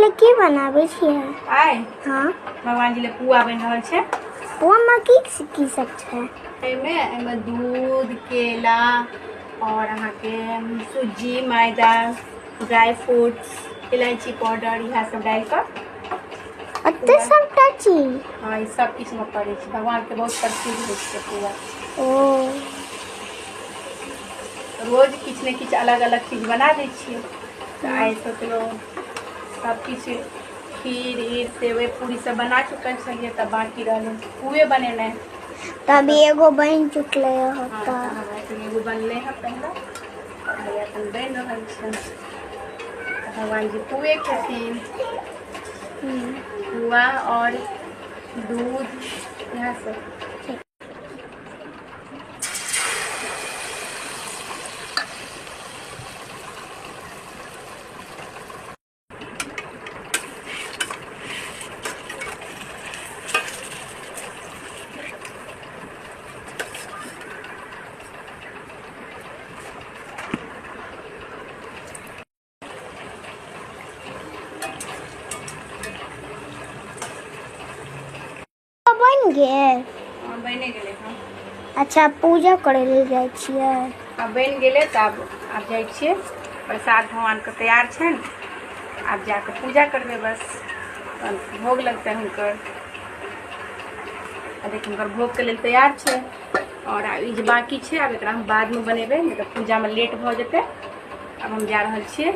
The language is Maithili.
ले की बनाबै छियै? आइ हाँ। भगवान जी ले पुआ बनि रहल छै। पुआ में की की सब छै? एहिमे दूध, केला और अहाँके सूजी, मैदा, ड्राई फ्रूट्स, इलायची पाउडर, इएह सब डालि कऽ। एते सबटा चीज? हाँ, ई सब किछु मे पड़ै छै। भगवान के बहुत प्रसिद्ध होइ छै पुआ। ओ रोज किछु ने किछु अलग अलग चीज बना दै छियै, तऽ आइ सोचलहुँ सब किछु खीर ईर सेवइ पूरी सब बना चुकल छलियै, तऽ बाँकी रहलै पुए बनेनाइ। तभी एगो बनि चुकलै हँ। हाँ, तऽ तऽ हमरा एखन एगो बनलै हँ पहिला, भैया एखन बनि रहल छै। भगवान जी पुए खेथिन, पुआ और दूध, इएह सब। बनि गेल? हाँ, बनि गेलै। हँ। अच्छा, पूजा करै लेल जाइ छियै? आब बनि गेलै तऽ आब जाइ छियै। प्रसाद भगवानके तैयार छनि, आब जाकऽ पूजा करबै बस, तहन भोग लगतै हुनकर। आ देख, हुनकर भोगके लेल तैयार छै। आओर आब ई जे बाँकी छै, आब एकरा हम बादमे बनेबै, नहि तऽ पूजामे लेट भऽ जेतै। आब हम जा रहल छियै।